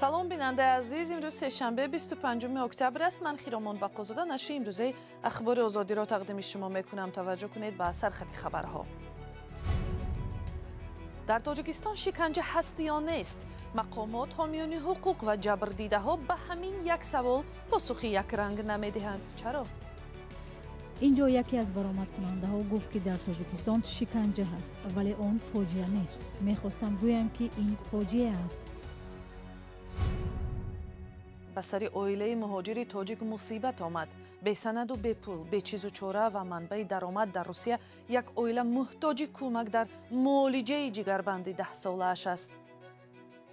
Салом, бинандаи азиз. Имрӯз сешанбе, 25 октябр аст. Ман Хиромон Бақозода нашри имрӯзаи Ахбори Озодиро тақдими шумо мекунам. Таваҷҷӯҳ кунед ба сархати хабарҳо. Дар Тоҷикистон шиканҷа ҳаст ё нест? Мақомот, ҳомиёни ҳуқуқ ва ҷабрдидаҳо ба ҳамин як савол посухи якранг намедиҳанд. Чаро? Ин ҷо яке аз баромадкунандаҳо гуфт, ки дар Тоҷикистон шиканҷа ҳаст, вале он фоҷиа нест. Мехостам гӯям, ки ин фоҷиа аст. Ба сари оилаи муҳоҷири тоҷик мусибат омад. Бесанаду бепул, бечизу чора ва манбаи даромад дар Русия як оила муҳтоҷи кӯмак дар муолиҷаи ҷигарбанди 10-солааш аст.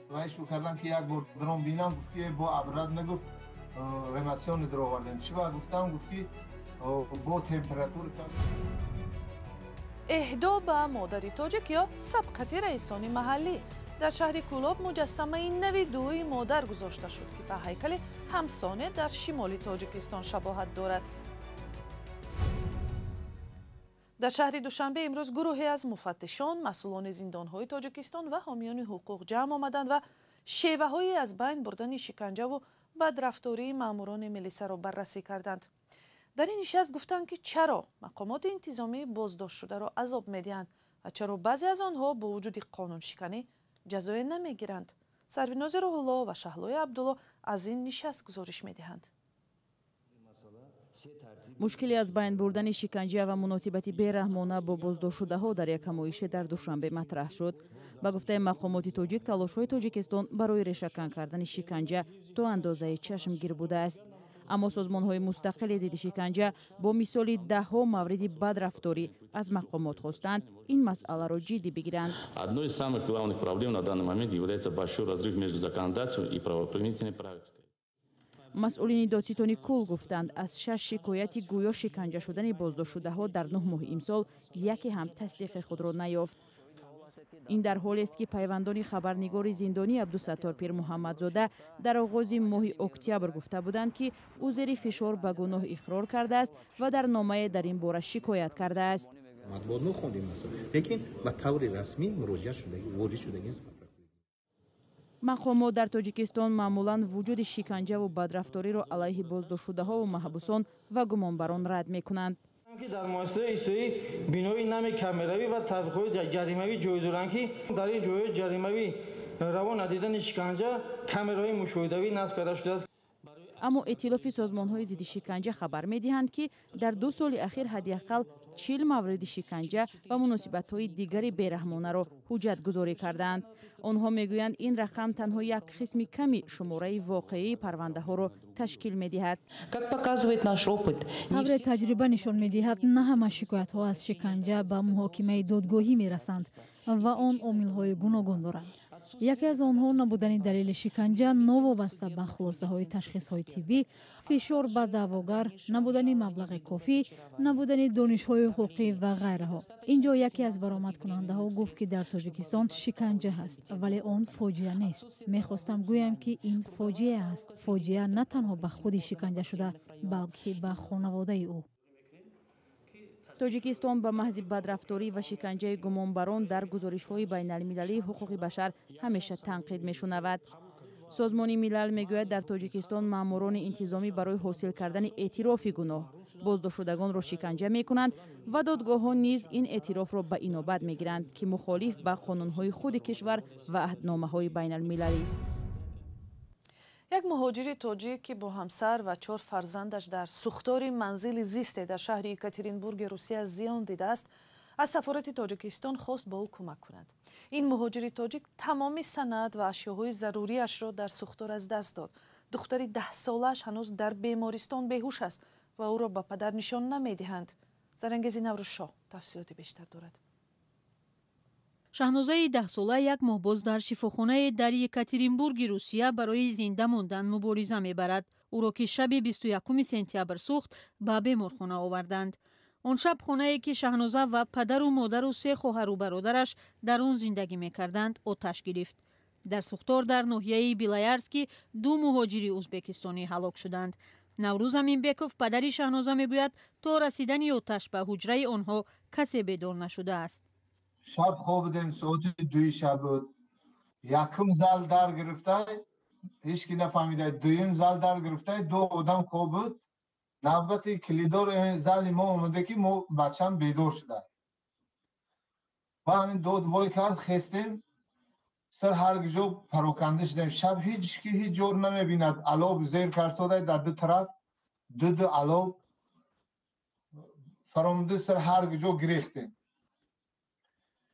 Вай шу кардам, ки як бор дрон бинам. Гуфт, ки бо абрат нагуфт, реанимационный даровардем. Чӣ ба гуфтам, гуфт, ки бо температура. Эҳдо ба модари тоҷик ё сабқати раисони маҳаллӣ. Дар шаҳри Кӯлоб муҷассамаи нави дуои модар гузошта шуд, ки ба ҳайкали ҳамсоне дар шимоли Тоҷикистон шабоҳат дорад. Дар шаҳри Душанбе имрӯз гурӯҳе аз муфаттишон, масъулони зиндонҳои Тоҷикистон ва ҳомиёни ҳуқуқ ҷамъ омаданд ва шеваҳои аз байн бурдани шиканҷаву бадрафтории маъмурони милисаро баррасӣ карданд. Дар ин нишаст гуфтанд, ки чаро мақомоти интизомӣ боздоштшударо азоб медиҳанд ва чаро баъзе аз онҳо бо вуҷуди қонуншиканӣ ҷазое намегиранд. Сарвинози Рӯҳулло ва Шаҳлои Абдулло аз ин нишаст гузориш медиҳанд. Мушкили аз байн бурдани шиканҷа ва муносибати бераҳмона бо боздоштшудаҳо дар як ҳамоише дар Душанбе матраҳ шуд. Ба гуфтаи мақомоти тоҷик, талошҳои Тоҷикистон барои решакан кардани шиканҷа то андозаи чашмгир будааст, аммо созмонҳои мустақили зидди шиканҷа бо мисоли даҳҳо мавриди бадрафторӣ аз мақомот хостанд, ин масъаларо ҷиддӣ бигиранд. Одной из самых главных проблем на данный момент является большой разрыв между законодательством и правоприменительной практикой. Масъулини додситони кул гуфтанд, аз шаш шикояти гӯё шиканҷа шудани боздоштшудаҳо дар 9 моҳи имсол яке ҳам тасдиқи худро наёфт. Ин дар ҳолест, ки пайвандони хабарнигори зиндонӣ Абдусаттор Пирмуҳаммадзода дар оғози моҳи октябр гуфта буданд, ки ӯ зери фишор ба гуноҳ иқрор кардааст ва дар номае дар ин бора шикоят кардааст. Матбуот нохондем, лекин ба таври расмӣ муроҷиат шудаги, ворид шудагӣ аст. Мақомот дар Тоҷикистон маъмулан вуҷуди шиканҷаву бадрафториро алайҳи боздоштшудаҳову маҳбусон ва гумонбарон рад мекунанд. Ки дар муассисаи ислоҳӣ бинои нами камеравӣ ва тавзиқҳои ҷаримавӣ ҷой доранд, ки дар ин ҷойҳои ҷаримавӣ раво надидани шиканҷа камераҳои мушоҳидавӣ насб карда шудааст. Аммо Эътилофи созмонҳои зидди шиканҷа хабар медиҳанд, ки дар 2 соли ахир ҳадди ақал 40 мавриди шиканҷа ва муносибатҳои дигари бераҳмонаро ҳуҷҷатгузорӣ кардаанд. Онҳо мегӯянд, ин рақам танҳо як қисми ками шумораи воқеии парвандаҳоро ташкил медиҳад. Как показывает наш опыт, Тавре таҷриба нишон медиҳад, на ҳама шикоятҳо аз шиканҷа ба муҳокимаи додгоҳӣ мерасанд ва он омилҳои гуногун доранд. Яке аз онҳо набудани далели шиканҷа новобаста ба хулосаҳои ташхисҳои тиббӣ, фишор ба даъвогар, набудани маблағи кофӣ, набудани донишҳои ҳуқуқӣ ва ғайраҳо. Ин ҷо яке аз баромадкунандаҳо гуфт, ки дар Тоҷикистон шиканҷа ҳаст, вале он фоҷиа нест. Мехостам гӯям, ки ин фоҷиа аст. Фоҷиа на танҳо ба худи шиканҷашуда, балки ба хонаводаи ӯ. Тоҷикистон ба маҳзи бадрафторӣ ва шиканҷаи гумонбарон дар гузоришҳои байналмилалии ҳуқуқи башар ҳамеша танқид мешунавад. Созмони Милал мегӯяд, дар Тоҷикистон маъмурони интизомӣ барои ҳосил кардани эътирофи гуноҳ боздоштшудагонро шиканҷа мекунанд ва додгоҳҳо низ ин эътирофро ба инобат мегиранд, ки мухолиф ба қонунҳои худи кишвар ва аҳдномаҳои байналмилалист. Як муҳоҷири тоҷик, ки бо ҳамсар ва чор фарзандаш дар сӯхтори манзили зисте дар шаҳри Екатеринбурги Русия зиён дидааст, аз сафорати Тоҷикистон хост ба ӯ кӯмак кунад. Ин муҳоҷири тоҷик тамоми санад ва ашёҳои заруриашро дар сӯхтор аз даст дод. Духтари 10-солааш ҳанӯз дар бемористон беҳуш аст ва ӯро ба падар нишон намедиҳанд. Зарангези Наврӯзшоҳ тафсилоти бештар дорад. Шаҳнозаи 10-сола як моҳ боз дар шифохонае дар Екатеринбурги Русия барои зинда мондан мубориза мебарад. Ӯро, ки шаби 21 сентябр сӯхт, ба беморхона оварданд. Он шаб хонае, ки Шаҳноза ва падару модару се хоҳару бародараш дар он зиндагӣ мекарданд, оташ гирифт. Дар сӯхтор дар ноҳияи Белоярский ду муҳоҷири ӯзбекистонӣ ҳалок шуданд. Наврӯз Аминбеков, падари Шаҳноза, мегӯяд, то расидани оташ ба ҳуҷраи онҳо касе бедор нашудааст. Шаб хоб будем, соати 2-и шаб буд. Якум зал дар гирифта. Ҳеч ки нафаҳмида. Дуюм зал дар гирифта, ду одам хоб буд. Навбати калидор зали мо омада, ки мо бачам бедор шуда. Ва ҳамин дод вой кард, хестем, сар ҳар ҷо пароканда шудем. Шаб ҳеҷ ки ҳеҷ ҷор намебинад. Алов зер карсода, дар ду тараф ду ду алов фаромуда, сар ҳар ҷо гирехтем.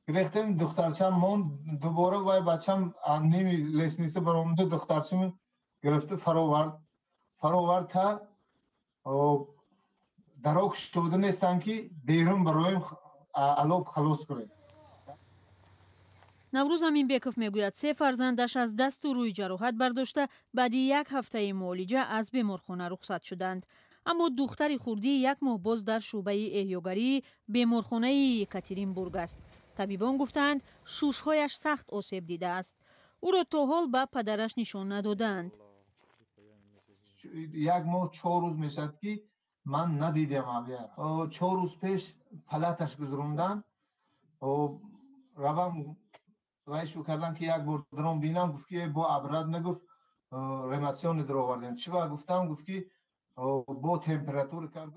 Гирехтем, духтарчам монд. Дубора вай бачам ними лестница баромуда, духтарчам гирифта фаровард. Фаровард та дарок шуда нестанд, ки берун бароем, алов халос кунем. Наврӯз Аминбеков мегӯяд, се фарзандаш аз дасту рӯй ҷароҳат бардошта, баъди як ҳафтаи муолиҷа аз беморхона рухсат шуданд. Аммо духтари хурдӣ як моҳ боз дар шӯъбаи эҳёгарии беморхонаи Екатеринбург аст. Табибон гуфтаанд, шушҳояш сахт осеб дидааст. Ӯро то ҳол ба падараш нишон надодаанд. Як моҳ 4 рӯз мешавад, ки ман надидем авяр. 4 рӯз пеш палаташ гузарондан. Равам вайшу кардам, ки як бор дрон бинам, гуфт, ки бо обрат нагуфт, реанимационный даровардем. Чӣ ба гуфтам, гуфт, ки бо температура кард.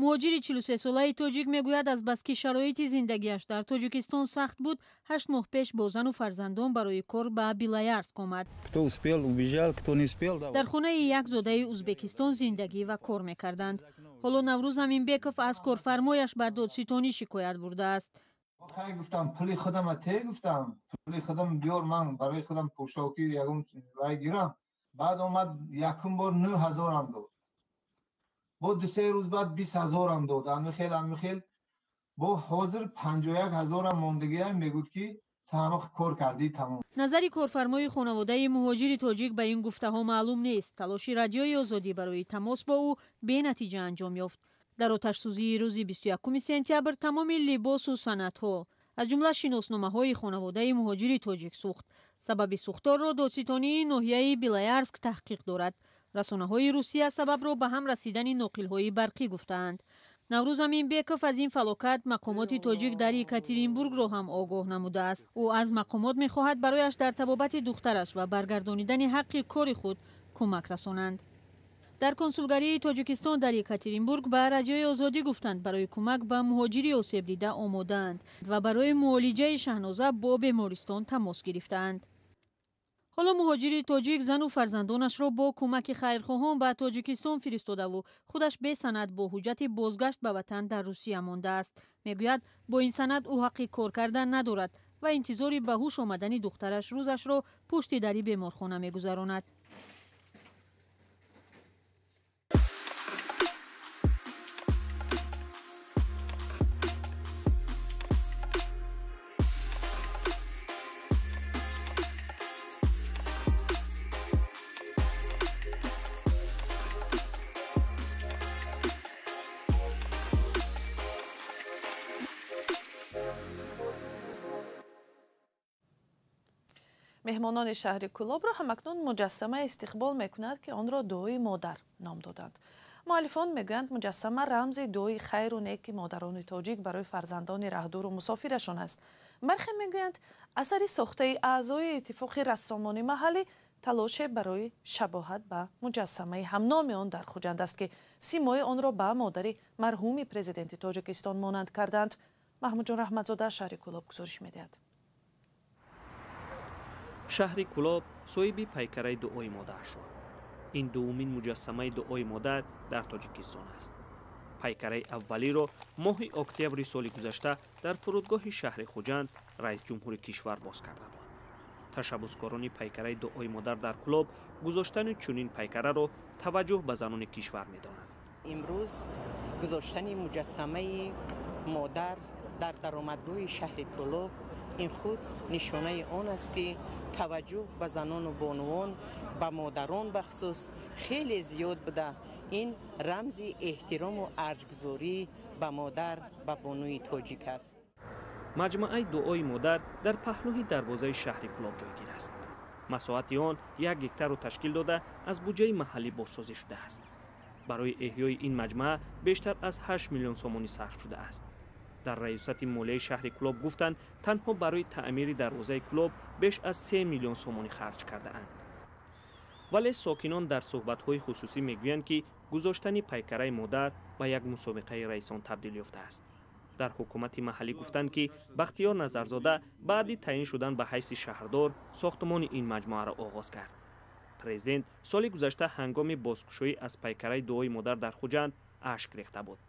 Муҳоҷири 43-солаи тоҷик мегӯяд, азбаски шароити зиндагиаш дар Тоҷикистон сахт буд, 8 моҳ пеш бо зану фарзандон барои кор ба Белоярск омад. Кто успел, убежал, кто не успел. Дар хонаи як зодаи Узбекистон зиндагӣ ва кор мекарданд. Ҳоло Наврӯз Аминбеков аз корфармояш ба додситонӣ шикоят бурдааст. Хай, гуфтам, пули худама те, гуфтам, пули худам биёр, ман барои худам пӯшокӣ ягон вай гирам. Баъд омад, якум бор 9 ҳазорам дод, бо 2-се рӯз баъд 20 ҳазорам дод. Анмихел, анмихел, бо ҳозир 51 ҳазорам мондагия. Мегӯд, ки ту ҳама кор кардӣ, тамом. Назари корфармои хонаводаи муҳоҷири тоҷик ба ин гуфтаҳо маълум нест. Талоши Радиои Озодӣ барои тамос бо ӯ бенатиҷа анҷом ёфт. Дар оташсӯзии рӯзи 21 сентябр тамоми либосу санадҳо, аз ҷумла шиносномаҳои хонаводаи муҳоҷири тоҷик сӯхт. Сабаби сӯхторро додситонии ноҳияи Белоярск таҳқиқ дорад. Расонаҳои Русия сабабро ба ҳам расидани ноқилҳои барқӣ гуфтаанд. Наврӯз Аминбеков аз ин фалокат мақомоти тоҷик дар Екатеринбургро ҳам огоҳ намудааст. Ӯ аз мақомот мехоҳад, барояш дар табобати духтараш ва баргардонидани ҳаққи кори худ кӯмак расонанд. Дар консулгарии Тоҷикистон дар Екатеринбург ба Радиои Озодӣ гуфтанд, барои кӯмак ба муҳоҷири осебдида омодаанд ва барои муолиҷаи Шаҳноза бо бемористон тамос гирифтаанд. Ҳоло муҳоҷири тоҷик зану фарзандонашро бо кӯмаки хайрхоҳон ба Тоҷикистон фиристодаву худаш бесанад бо ҳуҷҷати бозгашт ба ватан дар Русия мондааст. Мегӯяд, бо ин санад ӯ ҳаққи кор кардан надорад ва интизори ба ҳуш омадани духтараш рӯзашро пушти дари беморхона мегузаронад. Меҳмонони шаҳри Кӯлобро ҳамакнун муҷассама истиқбол мекунад, ки онро Дуои модар ном доданд. Муаллифон мегӯянд, муҷассама рамзи дуои хайру неки модарони тоҷик барои фарзандони раҳдуру мусофирашон аст. Бархе мегӯянд, асари сохтаи аъзои Иттифоқи рассомони маҳаллӣ талоше барои шабоҳат ба муҷассамаи ҳамноми он дар Хуҷанд аст, ки симои онро ба модари марҳуми президенти Тоҷикистон монанд карданд. Маҳмудҷон Раҳматзода аз шаҳри Кӯлоб гузориш медиҳад. Шаҳри Кӯлоб соҳиби пайкараи Дуои модар шуд. Ин дуввумин муҷассамаи Дуои модар дар Тоҷикистон аст. Пайкараи аввалиро моҳи октябри соли гузашта дар фурудгоҳи шаҳри Хуҷанд раис ҷумҳури кишвар боз карда буд. Ташаббускорони пайкараи Дуои модар дар Кӯлоб гузоштани чунин пайкараро таваҷҷӯҳ ба занони кишвар медонанд. Имрӯз гузоштани муҷассамаи модар дар даромадгоҳи шаҳри Кӯлоб, ин худ нишонаи он аст, ки таваҷҷӯҳ ба занону бонувон, ба модарон бахусус хеле зиёд буда, ин рамзи эҳтирому арҷгузорӣ ба модар, ба бонуи тоҷик аст. Маҷмӯаи Дуои модар дар паҳлӯи дарвозаи шаҳри Кӯлоб ҷойгир аст. Масоҳати он 1 гектарро ташкил дода, аз буҷаи маҳаллӣ бозсозӣ шудааст. Барои эҳёи ин маҷмӯа бештар аз 8 миллион сомонӣ сарф шудааст. Дар раёсати молияи шаҳри Кӯлоб гуфтанд, танҳо барои таъмири дарвозаи Кӯлоб беш аз 3 миллион сомонӣ харҷ кардаанд. Вале сокинон дар суҳбатҳои хусусӣ мегӯянд, ки гузоштани пайкараи модар ба як мусобиқаи раисон табдил ёфтааст. Дар ҳукумати маҳаллӣ гуфтанд, ки Бахтиёр Назарзода баъди таъин шудан ба ҳайси шаҳрдор сохтмони ин маҷмӯаро оғоз кард. Президент соли гузашта ҳангоми бозкушоӣ аз пайкараи дуои модар дар Хуҷанд ашк рехта буд.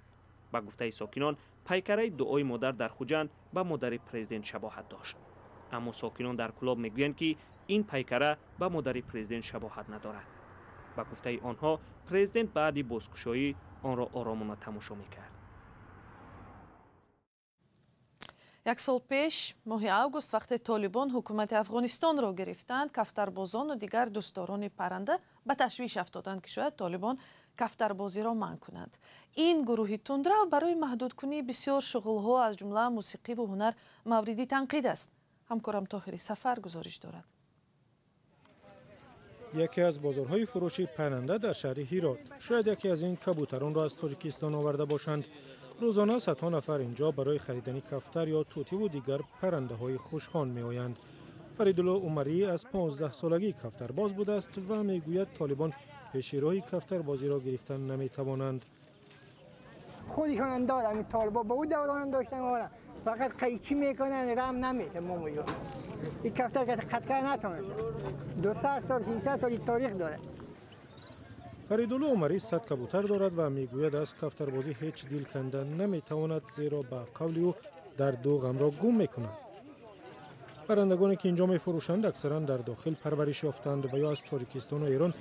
Ба гуфтаи сокинон, пайкараи дуои модар дар Хуҷанд ба модари президент шабоҳат дошт. Аммо сокинон дар Кӯлоб мегӯянд, ки ин пайкара ба модари президент шабоҳат надорад. Ба гуфтаи онҳо, президент баъди бозкушоӣ онро оромона тамошо мекард. Як сол пеш, моҳи август, вақте Толибон ҳукумати Афғонистонро гирифтанд, кафтарбозону дигар дӯстдорони парранда ба ташвиш афтоданд, ки шояд Толибон кафтарбозиро манъ кунанд. Ин гурӯҳи тундрав барои маҳдудкунии бисёр шуғлҳо, аз ҷумла мусиқиву ҳунар, мавриди танқид аст. Ҳамкорам Тоҳири Сафар гузориш дорад. Яке аз бозорҳои фурӯши парранда дар шаҳри Ҳирот. Шояд яке аз ин кабӯтаронро аз Тоҷикистон оварда бошанд. Рӯзона садҳо нафар инҷо барои харидани кафтар ё тӯтиву дигар паррандаҳои хушхон меоянд. Фаридулло Умарӣ аз 15-солагӣ кафтарбоз будааст ва мегӯяд, Толибон пеши роҳи кафтарбозиро гирифтан наметавонанд. Худшон дорам, толибо ба ӯ давронам доштан, фақат қайчӣ мекунанд, рам намедиҳанд. Момоҷон, ин кафтар қаткар натонад, 200 сол, 300 соли таърих дорад. Фаридулло Умарӣ 100 кабӯтар дорад ва мегӯяд, аз кафтарбозӣ ҳеҷ дил канда наметавонад, зеро ба қавли ӯ дарду ғамро гум мекунад. Паррандагоне ки инҷо мефурӯшанд, аксаран дар дохил парвариш ёфтанд ва ё аз Тоҷикистону Эрон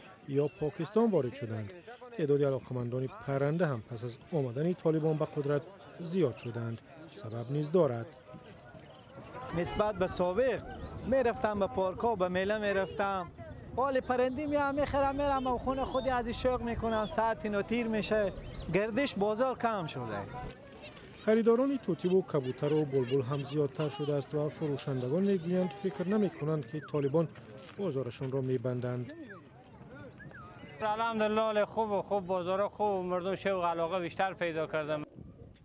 ё Покистон ворид шуданд. Теъдоди алоқамандони парранда ҳам пас аз омадани Толибон ба қудрат зиёд шуданд. Сабаб низ дорад. Нисбат ба собиқ мерафтам ба паркҳо, ба мела мерафтам. ҳоли паранди меам, мехарам, мерам хона, худи аз шоқ мекунам, саати нотир меше, гардиш бозор кам шуда. Харидорони тӯтиву кабӯтару булбул ҳам зиёдтар шудааст ва фурӯшандагон мегӯянд, фикр намекунанд, ки Толибон бозорашонро мебанданд. Алҳамдулиллоҳ, хуб хуб, бозорҳо хуб, мардум шавқу алоқа бештар пайдо карданд.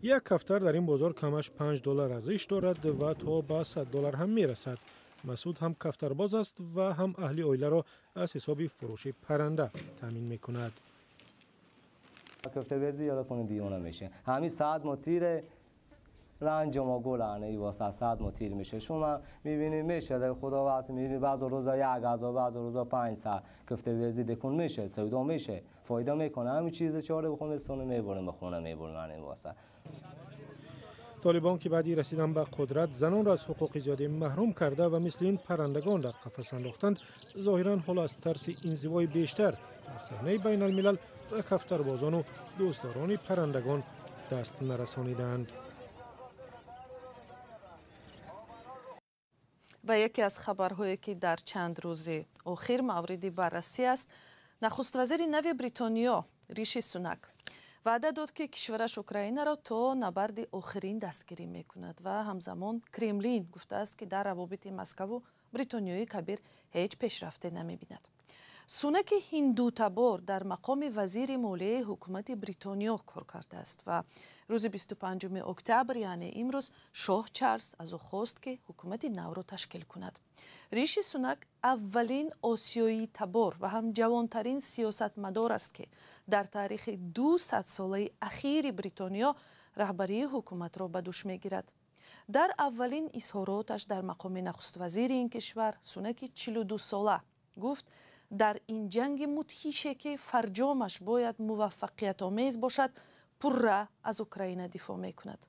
Як кафтар дар ин бозор камаш $5 арзиш дорад ва то ба $100 ҳам мерасад. Масуд ҳам кафтарбоз аст ва ҳам аҳли оиларо аз ҳисоби фурӯши парранда таъмин мекунад. кафтарбозӣ یالا کنه دیوانه میشه. همین ساعت ما تیره رنج ما گلانه ای واسه ساعت ما تیر میشه. شما میبینی میشه در خدا واسه میبینی بعض روزا 1000، بعض روزا 500 کفتربازی دکون میشه، سودا میشه، فایده میکنه. همین چیز چاره بخوام استونه میبرم به خونه میبرم این واسه. Толибон, ки баъди расидан ба қудрат занонро аз ҳуқуқи зиёде маҳрум карда ва мисли ин паррандагон дар қафас андохтанд, зоҳиран ҳоло аз тарси инзивои бештар дар саҳнаи байналмилал ба кафтарбозону дӯстдорони паррандагон даст нарасонидаанд. Ва яке аз хабарҳое, ки дар чанд рӯзи охир мавриди баррасӣ аст, нахуствазири нави Бритониё Риши Сунак ваъда дод, ки кишвараш Украинаро то набарди охирин дастгирӣ мекунад ва ҳамзамон Кремлин гуфтааст, ки дар равобити Москаву Бритониёи Кабир ҳеҷ пешрафте намебинад. Сунаки ҳиндутабор дар мақоми вазири молияи ҳукумати Бритониё кор кардааст ва рӯзи 25 октябр, яъне имрӯз, шоҳ Чарлз аз ӯ хост, ки ҳукумати навро ташкил кунад. Риши Сунак аввалин осиёитабор ва ҳам ҷавонтарин сиёсатмадор аст, ки дар таърихи 200-солаи ахири Бритониё раҳбарии ҳукуматро ба дӯш мегирад. Дар аввалин изҳороташ дар мақоми нахуствазири ин кишвар, Сунаки 42-сола гуфт, дар ин ҷанги мудҳише, ки фарҷомаш бояд муваффақиятомез бошад, пурра аз Украина дифоъ мекунад.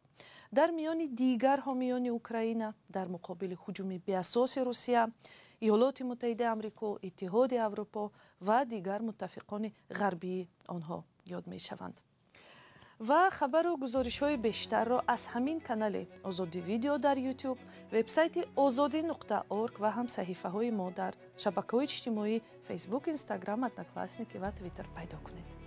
Дар миёни дигар ҳомиёни Украина дар муқобили ҳуҷуми беасоси Русия, Иёлоти Муттаҳидаи Амрико, Иттиҳоди Аврупо ва дигар муттафиқони ғарбии онҳо ёд мешаванд. Ва хабару гузоришҳои бештарро аз ҳамин канали Озодӣ Видео дар YouTube, вебсайти ozodi.org ва ҳам саҳифаҳои мо дар шабакаҳои иҷтимоӣ Facebook, Instagram, Одноклассники ва Twitter пайдо кунед.